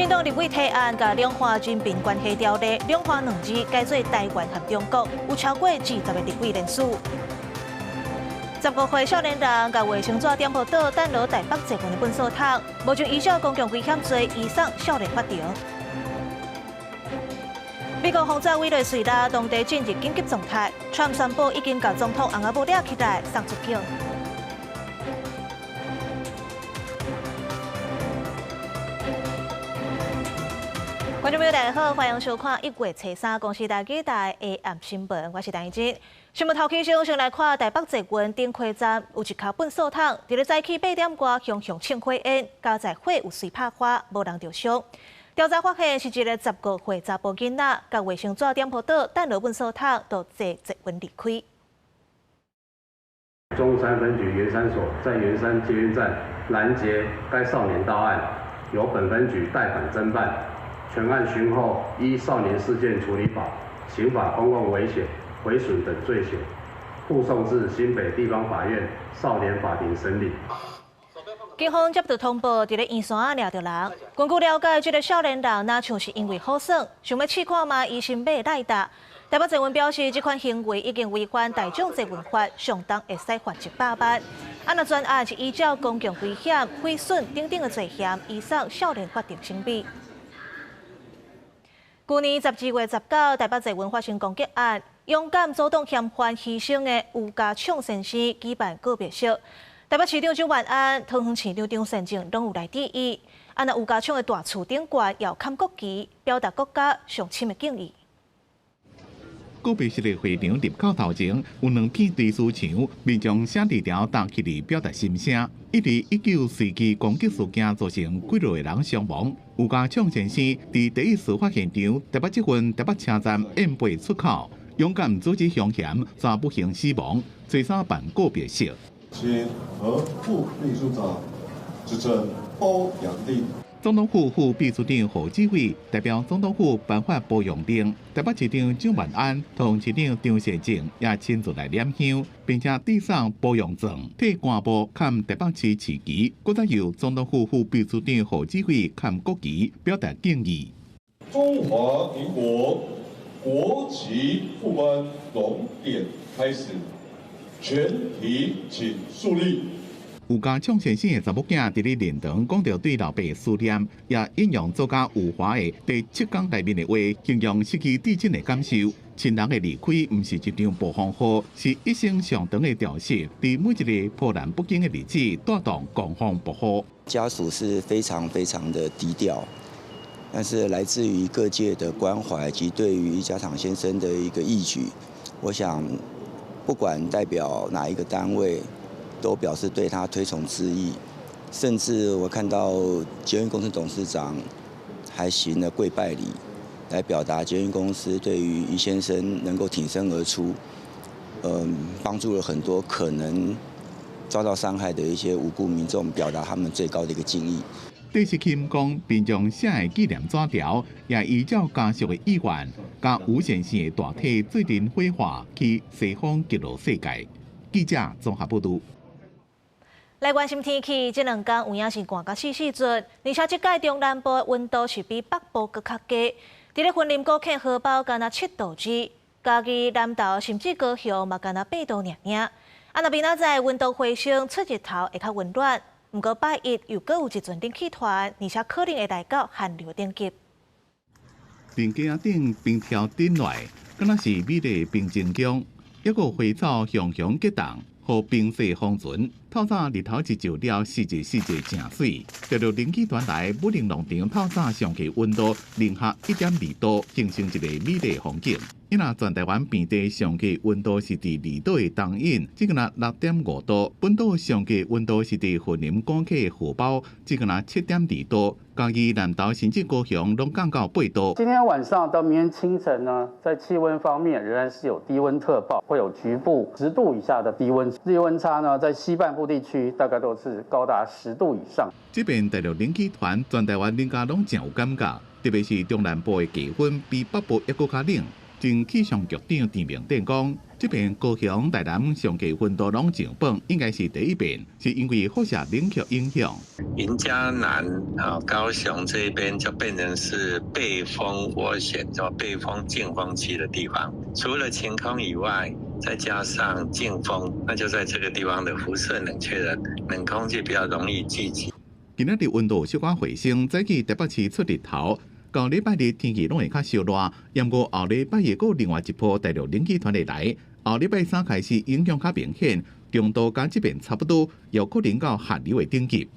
民黨立委提案，共兩岸人民關係條例兩岸兩字改做台灣和中國，有超過20個立委聯署。15歲少年人共衛生紙點予倒，擲落台北捷運的糞埽桶，目前依照公共危險罪移送少年法庭。美國風災委內瑞拉當地進入緊急狀態，川普宣布已經共總統尪仔帽掠起來送出境。觀眾朋友大家好，歡迎收看1月初三公視台語台 AM 新聞，我是陳怡靜。新聞頭起先，先來看台北捷運頂溪站有一跤糞埽桶，佇咧早起8點外熊熊衝火煙，佳哉火有隨拍花，無人著傷。調查發現是一个15歲查埔囡仔，共衛生紙點予倒，擲落糞埽桶，就坐捷運離開。中山分局圓山所在圓山捷運站攔截該少年到案，由本分局帶返偵辦。全案訊後，依少年事件處理法、刑法公共危險、毀損等罪嫌，護送至新北地方法院少年法庭審理。警方接到通報，佇咧圓山掠著人。根據了解，這个少年人若像是因為好耍，想欲試看覓伊新買的賴達。台北捷運表示，這款行為已經違反大眾捷運法，上重會使罰100萬。啊，若全案是依照公共危險、毀損等等的罪嫌，移送少年法庭審理。舊年12月19，台北捷運發生攻擊案，勇敢阻擋嫌犯犧牲的吳家暢先生舉辦告別式。台北市長蔣萬安、桃園市長張善政攏有來致意。啊，若吳家暢的大厝頂懸也有崁國旗，表達國家上深的敬意。告別式的會場入口頭前有兩片追思牆，民眾寫字條搭起來表達心聲。一佇19隨機攻擊事件造成幾落個人傷亡。吳家暢先生佇第一事發現場，台北捷運台北車站 M8 出口，勇敢阻止兇嫌，煞不幸死亡。初三辦告別式。請何副秘書長執政褒揚令。總統府副秘書長賀志偉代表總統府頒發褒揚令，台北市長蔣萬安同市長張善政也親自來點香，並且遞送褒揚狀，替官布崁台北市市旗，閣再由總統府副秘書長賀志偉崁國旗，表達敬意。中華民國國旗副官榮典開始，全體請肅立。吳家暢先生的查某囝佇咧靈堂講著對老爸思念，也引用作家余華的第七講內面的話，形容失去至親的感受。親人的離開毋是一場暴風雨，是一生上長的潮汐，佇每一个波瀾不驚的日子，帶動狂風暴雨。家屬是非常非常的低調，但是來自於各界的關懷及對於余家昶先生的一個義舉，我想不管代表哪一個單位，都表示對他推崇之意，甚至我看到捷運公司董事長還行了跪拜禮，來表達捷運公司對於余先生能夠挺身而出，幫助了很多可能遭到傷害的一些無辜民眾，表達他們最高的一個敬意。第四钦講，民眾寫的紀念紙條，也依照家屬的意願，共吳先生的大體做陣火化去西方極樂世界。記者綜合報導。來關心天氣，這兩天有影是寒到死死陣，而且這擺中南部的溫度是比北部閣較低。佇咧雲林古坑荷包干焦7度2，嘉義南投甚至高雄嘛干焦8度爾爾。啊，若明仔載溫度回升，出日頭會較溫暖。毋過拜一又閣有一陣冷氣團，而且可能會來到寒流等級。冰架仔頂冰條頂來，敢若是美麗冰晶宮，抑閣花草熊熊結凍，予冰雪封存。透早日頭一照了，四季四季誠媠。著著冷氣團來，武陵農場透早上低溫度零下1.2度，形成一个美麗風景。伊若全台灣平地上低溫度是佇離島的東引，只敢若6.5度；本島上低溫度是佇雲林古坑荷包，只敢若7.2度。嘉義南投甚至高雄攏降到8度。今天晚上到明天清晨呢，在氣溫方面仍然是有低溫特報，會有局部10度以下的低溫，低溫差呢，在西半部地區大概都是高達10度以上。這邊大陸冷氣團全台灣人家攏誠有感覺，特別是中南部的氣溫比北部猶閣較冷。前氣象局長陳明典講，這遍高雄、台南上低溫度攏上榜，應該是第一遍，是因為輻射冷卻影響。雲嘉南啊，高雄這邊就變成是背風渦旋，叫背風靜風區的地方。除了晴空以外，再加上靜風，那就在這個地方的輻射冷卻的冷空氣比較容易聚集。今仔日溫度小可回升，早起台北市出日頭。到禮拜日天氣攏會較燒熱，毋過後禮拜日閣另外一波大陸冷氣團會來，後禮拜三開始影響較明顯，強度佮這遍差不多，有可能到寒流的等級。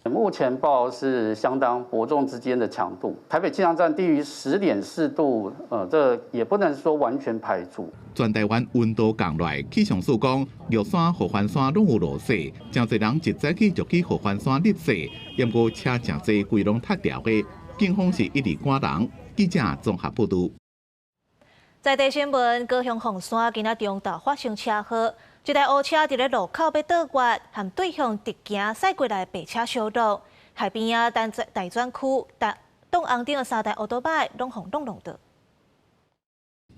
目前報是相當伯仲之間的強度，台北氣象站低於10.4度，這也不能說完全排除。全台灣溫度降落來，氣象署講，玉山、合歡山攏有落雪，誠濟人一早起就去合歡山睨雪，毋過車誠濟，規攏塞牢的。警方是一直趕人，記者綜合報導。在地新聞，高雄鳳山今仔中晝發生車禍，一台烏車佇咧路口欲倒彎，和對向直行駛過來白車相撞，海邊仔大專區擋紅燈的三台烏多擺攏予挵挵著。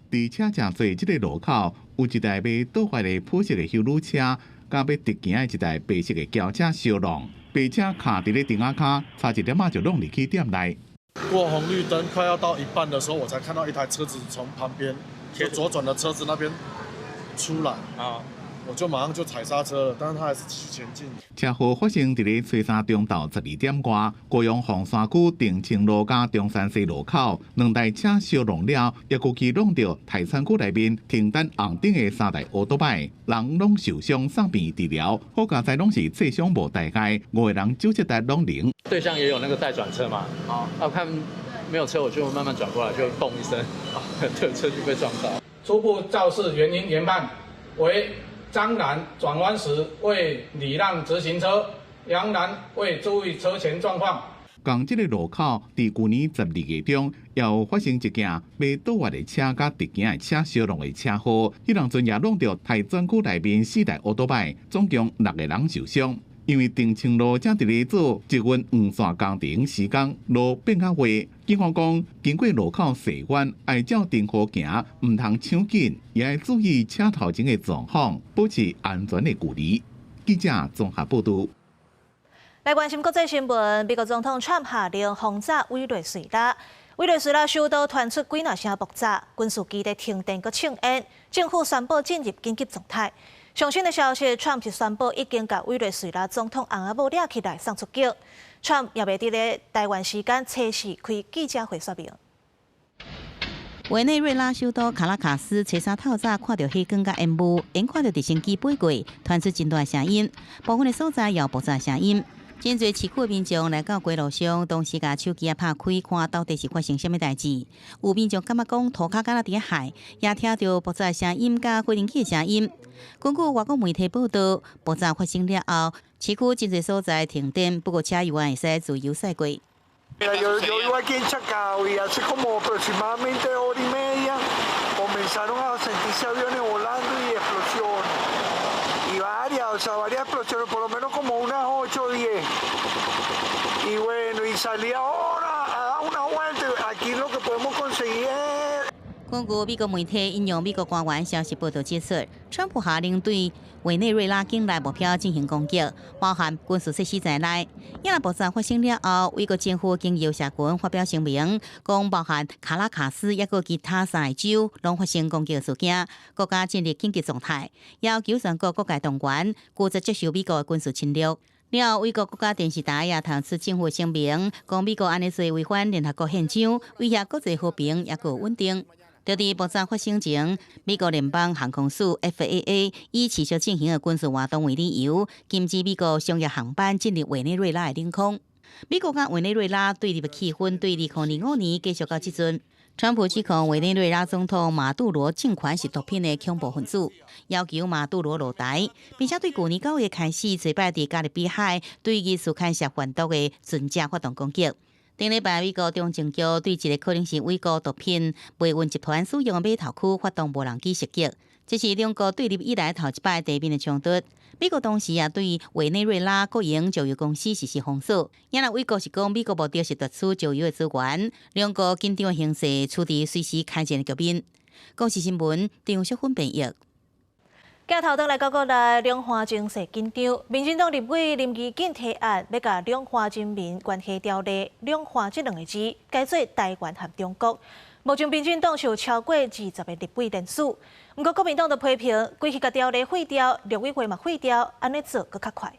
佇車誠濟這个路口，有一台欲倒彎的普色的休旅車，佮欲直行的一台白色的轎車相撞，白車卡佇咧燈仔跤，差一點仔就挵入去店內。過紅綠燈快要到一半的時候，我才看到一台車子從旁邊就左轉的車子那邊出來啊，我就馬上就踩剎車了，但是他還是繼續前進。車禍發生佇咧初三中晝12點外，高雄鳳山區澄清路佮中山西路口，兩台車相撞了，猶閣去挵著大田區內面停等紅燈的三台烏多擺，人攏受傷送病治療，好佳哉攏是擦傷無大礙，五個人救濟台攏靈。對向也有那個待轉車嘛，啊，我看沒有車，我就慢慢轉過來，就嘣一聲，對，車就被撞到。初步肇事原因研判為張男轉彎時未禮讓直行車，楊男未注意車前狀況。仝這个路口，佇舊年12月中，也有發生一件欲倒彎的車佮直行的車相撞的車禍，彼當陣也挵著大專區內面四台烏多擺，總共六個人受傷。因為澄清路正佇咧做捷運黃線工程施工，路變較滑。警方講，經過路口踅彎，愛照燈號行，毋通搶緊，也愛注意車頭前的狀況，保持安全的距離。記者綜合報導。來關心國際新聞，美國總統川普下令轟炸委內瑞拉，委內瑞拉首都傳出幾若聲爆炸，軍事基地停電閣嗆煙，政府宣布進入緊急狀態。上新的消息，川普宣布已經共委內瑞拉總統翁仔某掠起來送出境。川普也欲佇咧台灣時間初四開記者會說明。委內瑞拉首都卡拉卡斯初三透早看著火光佮煙霧，眼看著直升機飛過，傳出真大聲音，部分的所在也有爆炸聲音。真濟市區的民眾來到街路上，當時共手機仔拍開，看到底是發生啥物代誌。有民眾感覺講塗跤敢若佇咧害，也聽著爆炸聲音佮飛行機的聲音。根據外國媒體報道，爆炸發生了後，市區真濟所在停電，不過車猶會使自由駛過。 Yo vivo aquí en Chacao y hace como aproximadamente hora y media comenzaron a sentirse aviones volando y explosiones. Y varias, o sea, varias explosiones, por lo menos como unas 8 o 10. Y bueno, y salí ahora a dar una vuelta. Aquí lo que podemos conseguir es 根據美國媒體引用美國官員消息報道指出，川普下令對委內瑞拉境內目標進行攻擊，包含軍事設施在內。伊爆炸發生了後，美國政府經由社群發表聲明，講包含卡拉卡斯抑閣其他三個州攏發生攻擊事件，國家進入緊急狀態，要求全國各界動員，拒絕接受美國的軍事侵略。了後，美國國家電視台也提出政府聲明，講美國按呢做違反聯合國憲章，威脅國際和平抑閣穩定。就佇爆炸發生前，美國聯邦航空署 FAA 以持續進行的軍事活動為理由，禁止美國商業航班進入委內瑞拉的領空。美國佮委內瑞拉對立的氣氛對2025年繼續到這陣。川普指控委內瑞拉總統馬杜羅政權是毒品的恐怖分子，要求馬杜羅落台，並且對舊年9月開始，齊擺佇加勒比海對疑似牽涉販毒的船隻發動攻擊。頂禮拜，美國中情局對一個可能是美國毒品賣運集團使用的碼頭區發動無人機襲擊，這是兩國對立以來頭一擺地面的衝突。美國當時也對委內瑞拉國營石油公司實施封鎖。也若美國是講美國目的是奪取石油的資源，兩國緊張的形勢處佇隨時開戰的局面。公視新聞，張淑芬編譯。鏡頭轉來到國內，兩岸情勢緊張。民進黨立委林宜景提案，欲共兩岸人民關係條例“兩岸”這兩个字改做台灣和中國。目前民進黨是有超過20个立委聯署，毋過國民黨就批評，規氣共條例廢掉，陸委會嘛廢掉，按呢做閣較快。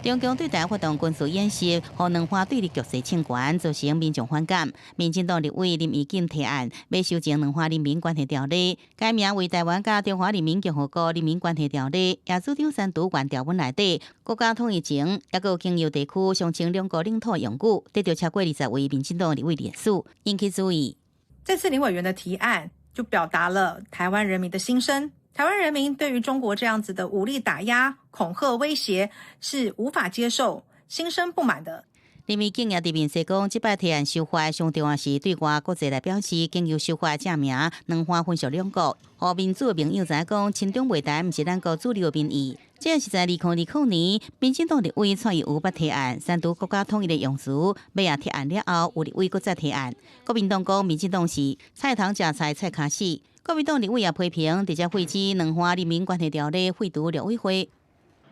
中共對台發動軍事演習，予兩岸對立局勢升懸，造成民眾反感。民進黨立委林宜景提案，欲修正兩岸人民關係條例，改名為台灣佮中華人民共和國人民關係條例，也主張刪除原條文內底國家統一前，抑閣有經由地區相稱兩國領土用語，得著超過20位民進黨立委聯署，引起注意。這次林委員的提案就表達了台灣人民的心聲。台灣人民對於中國這樣子的武力打壓、恐嚇、威脅是無法接受、心生不滿的。林宜景也佇面說講，這擺提案修法，上重要是對外國際來表示，經由修法正名，兩岸分屬兩國，予民主的朋友知影講，親中袂台毋是咱國主流民意。這是在2020年，民進黨立委蔡英文提案刪除國家統一的用詞，尾仔提案了後，有立委閣再提案。國民黨講，民進黨是菜頭食菜，菜跤死。國民黨立委也批評，直接廢止兩岸人民關係條例，廢除陸委會。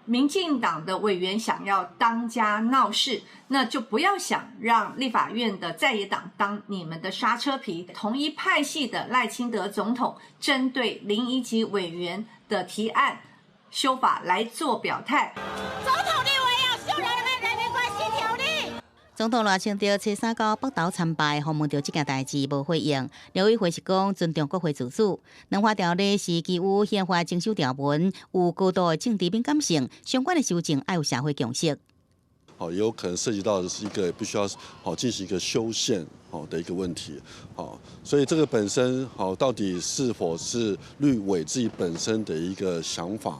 民進黨的委員想要當家鬧事，那就不要想讓立法院的在野黨當你們的剎車皮。同一派系的賴清德總統針對林宜景委員的提案修法來做表態。總統立委要修兩岸人民關係條例。總統賴清德初三到北投參拜，訪問著這件代誌無回應。陸委會是講尊重國會自主。兩岸條例是基於憲法精修條文，有高度的政治敏感性，相關的修正愛有社會共識。好，也有可能涉及到的是一個必須要好進行一個修憲好的一個問題。好，所以這個本身好到底是否是綠委自己本身的一個想法？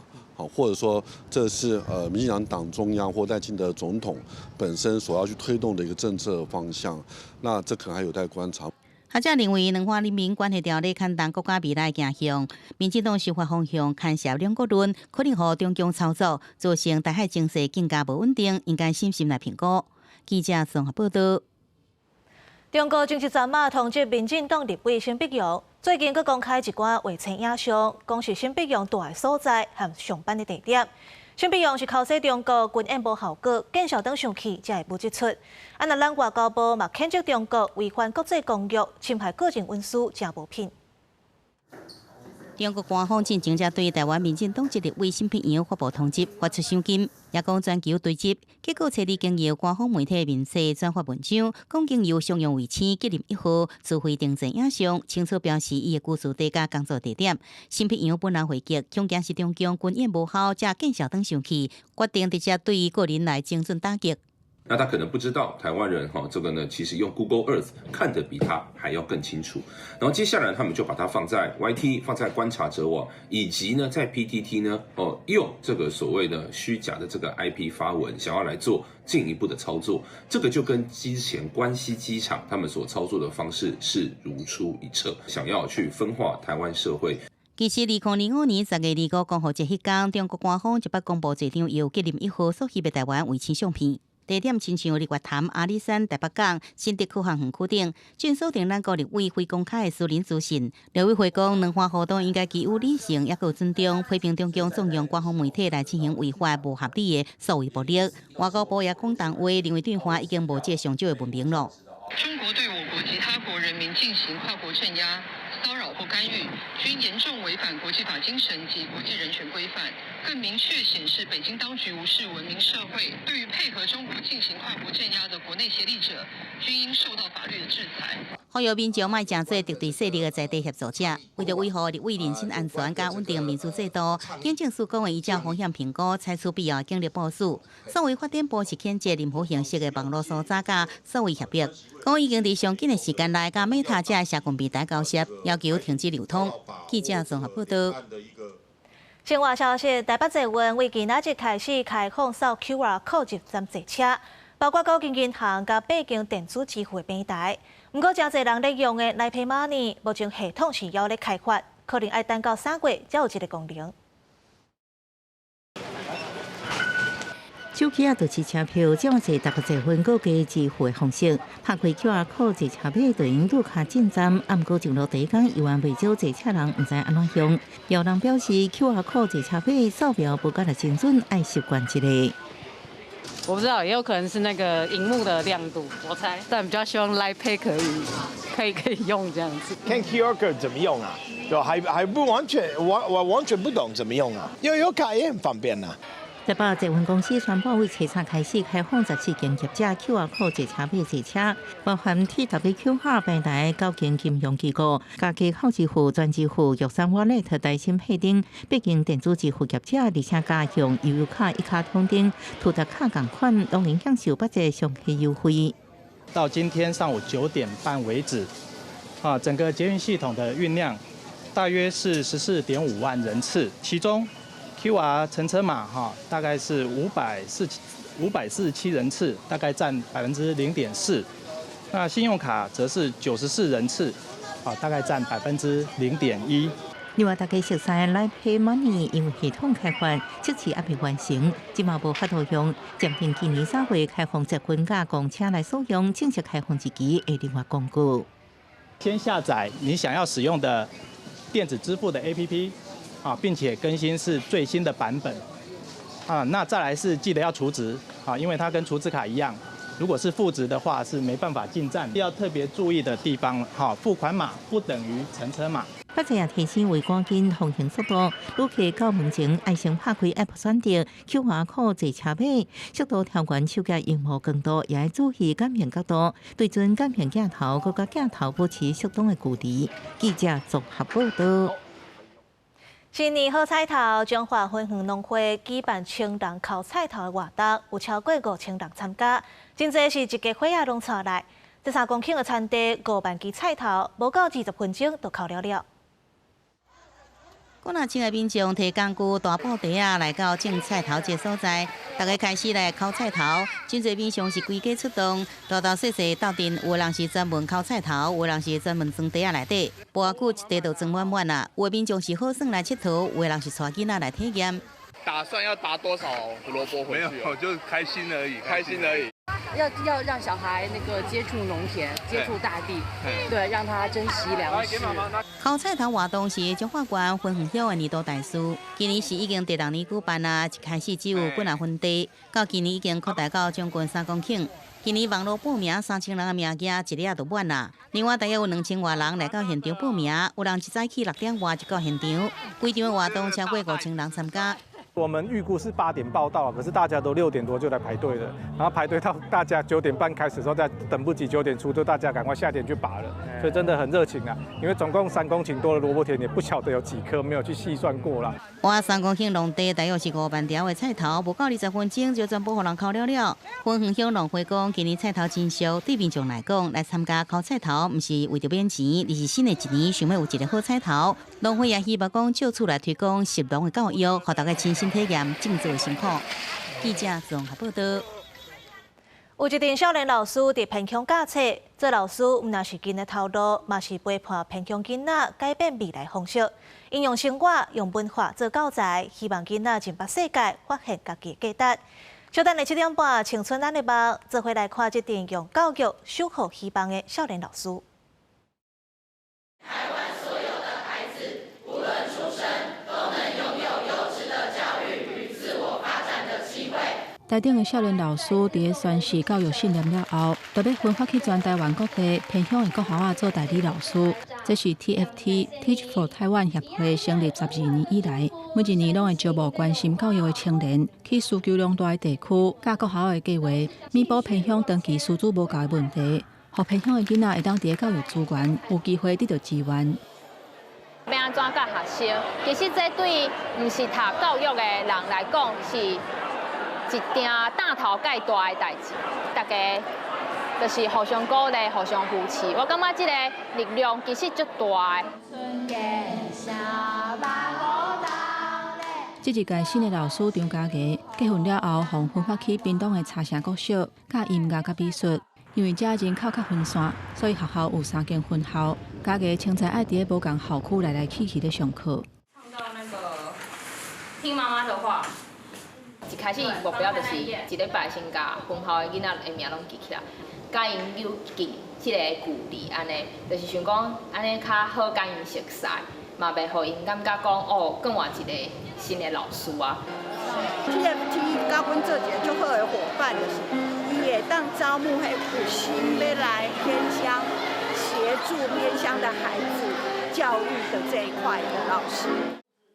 或者說這是民進黨黨中央或賴清德總統本身所要去推動的一個政策方向，那這可能還有待觀察。學者認為，兩岸人民關係條例牽動國家未來走向，民進黨修法方向牽涉兩國論，可能予中共操作，造成台海情勢更加無穩定，應該審慎來評估。記者綜合報道。中國政治昨仔通緝民進黨立委沈伯洋，最近閣公開一寡衛星影像，講是沈伯洋蹛的所在和上班的地點。沈伯洋是剾洗中國軍演無效果，見笑轉生氣才會舞這齣。啊，若咱外交部嘛譴責中國違反國際公約，侵害個人隱私，誠無品。中國官方進前才對台灣民進黨籍立委沈伯洋發布通緝，發出賞金，也講全球追緝。結果揣二經由官方媒體面冊轉發文章，講經由商用衛星吉林一號自費定製影像，清楚標示伊的居住地佮工作地點。沈伯洋本人回擊，恐驚是中共軍演無效，才見笑轉生氣，決定直接對伊個人來精準打擊。那他可能不知道台灣人哈，這個呢，其實用 Google Earth 看得比他還要更清楚。然後接下來他們就把它放在 YT，放在觀察者網，以及呢在 PTT 呢，哦用這個所謂的虛假的這個 IP 發文，想要來做進一步的操作。這個就跟之前關西機場他們所操作的方式是如出一轍，想要去分化台灣社會。其實，2025年10月25光復節彼工，中國官方一擺公布這張由吉林一號所翕的台灣衛星相片。地點親像日月潭、阿里山、台北港、新竹科學園區等，均鎖定咱國立委非公開的私人資訊。陸委會講，兩岸互動應該基於理性，抑閣有尊重，批評中共縱容官方媒體來進行違法無合理的數位暴力。外交部也講重話，認為對岸已經無這上少的文明了。中國對我國及他國人民進行跨國鎮壓、騷擾或干預，均嚴重違反國際法精神及國際人權規範，更明確顯示北京當局無視文明社會。對於配合中國進行跨國鎮壓的國內協力者，均應受到法律的制裁。呼籲民眾莫成做敵對勢力的在地協助者，為著維護立委人身安全佮穩定民主制度，警政署講會依照風險評估，採取必要的警力部署。數位發展部是譴責任何形式的網路搜查佮數位脅迫，講已經佇上緊的時間內，佮 Meta 這社群平台交涉，要求停止流通。記者綜合報道。新聞消息：台北捷運為今仔日開始開放掃 QR code 入站坐車，包括九間銀行佮八間電子支付的平台。毋過，誠濟人咧用的 LINE Pay Money，目前系統是猶咧開發，可能愛等到3月才有這个功能。手機仔就是車票，這嘛是逐個捷運閣加支付的方式。拍開 QR code 坐車碼，就用路卡進站。啊，毋過上路第一工，猶原袂少坐車人毋知按怎用。有人表示 QR code 坐車碼掃描無夠精準，愛習慣一下。我不知道，也有可能是那個螢幕的亮度，我猜。但比較希望 Line Pay 可以用這樣子。看 QR code 怎麼用啊？就還不完全，我完全不懂怎麼用啊。因為有卡也很方便啊。台北捷運公司宣布，為初三開始開放14間業者 QR code 坐車碼坐車，包含 TWQR 平台、九間金融機構、家己口支付、全支付、玉山 Wallet、台新 Pay 等，八間電子支付業者，而且加用悠遊卡、一卡通等，圖特卡仝款，攏會享受8折上限優惠。到今天上午9點半為止，啊，整個捷運系統的運量大約是14.5萬人次，其中 QR 乘車碼哈，大概是547人次，大概佔0.4%。那信用卡則是94人次，啊，大概佔0.1%。另外，大家熟悉 Line Pay Money 因為系統開發測試猶未完成，這馬無法度用。暫定今年3月開放捷運佮公車來使用，正式開放日期會另外公告。先下載你想要使用的電子支付的 APP。啊，並且更新是最新的版本，啊，那再來是記得要儲值，啊，因為它跟儲值卡一樣，如果是負值的話是沒辦法進站，要特別注意的地方，哈，付款碼不等於乘車碼。北捷也提醒為趕緊通行速度，旅客到門前愛先拍開 App 選擇 QR code 坐車碼，速度調懸手機螢幕光度也愛注意感應角度，對準感應鏡頭，閣佮鏡頭保持適當的距離。記者綜合報道。新年好彩頭，彰化芬園農會舉辦千人剾菜頭的活動，有超過5000人參加，真濟是一家伙仔攏帶來。這3公頃的田地，5萬支菜頭，無到20分鐘就剾了了。幾若千个民眾提工具、大布袋仔來到種菜頭這所在，大家開始來剾菜頭。真濟民眾是規家出動，大大細細鬥陣，有的人是專門剾菜頭，有的人是專門裝袋仔內底。無偌久，一袋就裝滿滿啦。有的民眾是好耍來𨑨迌，有的人是帶囡仔來體驗。打算要拔多少胡蘿蔔回去？沒有，就是開心而已，開心而已。要讓小孩那個接觸農田，接觸大地，對，讓他珍惜糧食。剾菜頭活動是彰化縣芬園鄉的年度大事，今年是已經第六年舉辦啦。一開始只有幾若分地，到今年已經擴大到將近3公頃。今年網路報名3000人的名額，一下就滿啦。另外，大約有2000外人來到現場報名，有人一早起6點外就到現場，規場的活動超過5000人參加。我們預估是8點報到，可是大家都6點多就來排隊了，然後排隊到大家9點半開始的時候，再等不及9點出，就大家趕快下田去拔了，所以真的很熱情啊！因為總共3公頃多的蘿蔔田，也不曉得有幾顆，沒有去細算過啦。哇，3公頃農地大約是5萬條的菜頭，無夠20分鐘就全部予人剾了了。芬園鄉農會講，今年菜頭真俗，對民眾來講，來參加剾菜頭，毋是為著免錢，而是新的一年想欲有一个好彩頭。農會也希望講，藉此來推廣食農的教育，予大家親身體驗種作的辛苦。記者綜合報道。有一陣少年老師佇偏鄉教冊，做老師毋但是真的頭路，嘛是陪伴偏鄉囡仔改變未來方式。𪜶用生活、用文化做教材，希望囡仔認捌世界，發現家己的價值。小等下7點半，青春咱的夢，做伙來看這陣用教育守護希望的少年老師。台灣所有的孩子，無論出身，都能擁有優質的教育與自我發展的機會。台頂的少年老師佇宣誓教育信念了後，就欲分發去全台灣各地偏鄉的國校仔做代理老師。這是 TFT Teach for Taiwan 協會成立12年以來，每一年攏會招募關心教育的青年去需求量大的地區教國校的計劃，彌補偏鄉長期師資無夠的問題，予偏鄉的囡仔會當佇教育資源有機會得到支援。欲按怎教學生？其實這對毋是讀教育的人來講是一件膽頭蓋大的代誌，大家就是互相鼓勵、互相扶持。我感覺這个力量其實足大的。這一屆新的老師張嘉藝結婚了後，予分發去屏東的茶城國小教音樂佮美術。因為遮人口較分散，所以學校有三間分校。嘉藝清早愛佇咧無仝校區來來去去咧上課。唱到那個聽媽媽的話。一开始目标就是一礼拜先共分校的囡仔的名攏记起来，共𪜶有近這个距离，按呢，就是想讲按呢較好共𪜶熟似，嘛袂予𪜶感觉讲哦，閣換一个新的老师啊。 TFT 佮阮做一个足好的伙伴，就是伊會當招募彼有心欲來偏鄉協助偏鄉的孩子教育的這一塊的老師。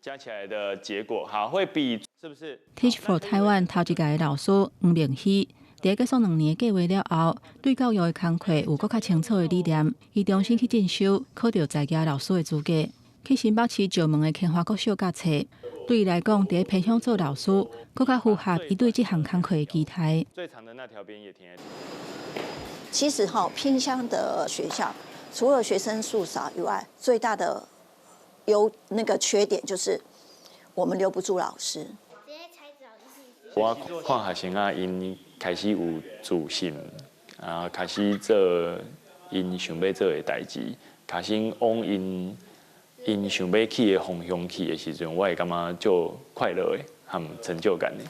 加起來的結果，好，會比是不是？Teach for Taiwan 頭一屆的老師黃明熙，佇結束2年的計劃了後，對教育的工課有閣較清楚的理念。伊重新去進修，考著在家老師的資格，去新北市石門的天華國小教冊。對伊來講，佇偏鄉做老師，閣較符合伊對這項工課的期待。最長的那條邊也停。其實哈，偏鄉的學校，除了學生數少以外，最大的有那個缺點就是我們留不住老師。我看學生啊，𪜶開始有自信，啊，開始做𪜶想欲做的代誌，開始往𪜶想欲去的方向去的時陣，我會感覺足快樂的和成就感的。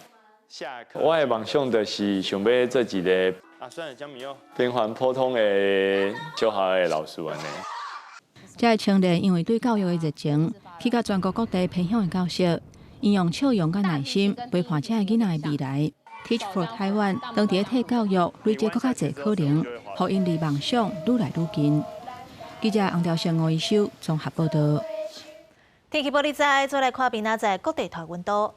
我的夢想就是想欲做一个平凡普通的小學的老師按呢。這个青年因為對教育的熱情，去到全國各地偏鄉的教室，𪜶用笑容佮耐心陪伴這个囡仔的未來。Teach for Taiwan 當佇咧替教育累積閣較濟可能，予𪜶離夢想愈來愈近。記者洪兆勝、吳一修綜合報道。天氣報你知，再來看明仔載各地頭溫度。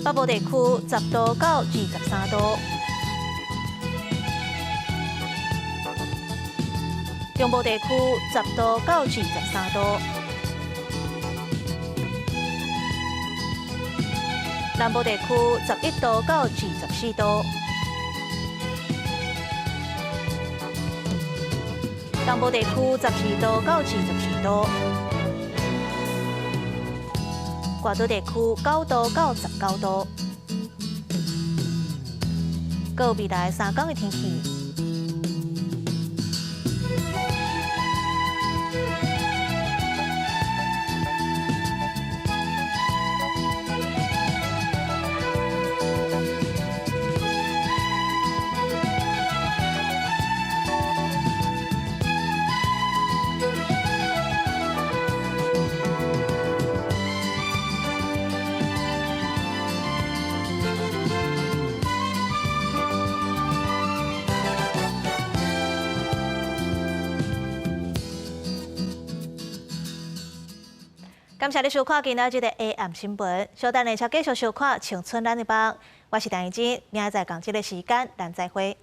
北部地區10度到23度，中部地區10度到23度，南部地區11度到24度，東部地區12度到24度。外島地區9度到19度，閣有未來3天的天氣。感謝你收看今仔日的 AM 新聞，稍等下繼續收看《青春咱的夢》，我是陳怡靜，明仔載仝這个時間，咱再會。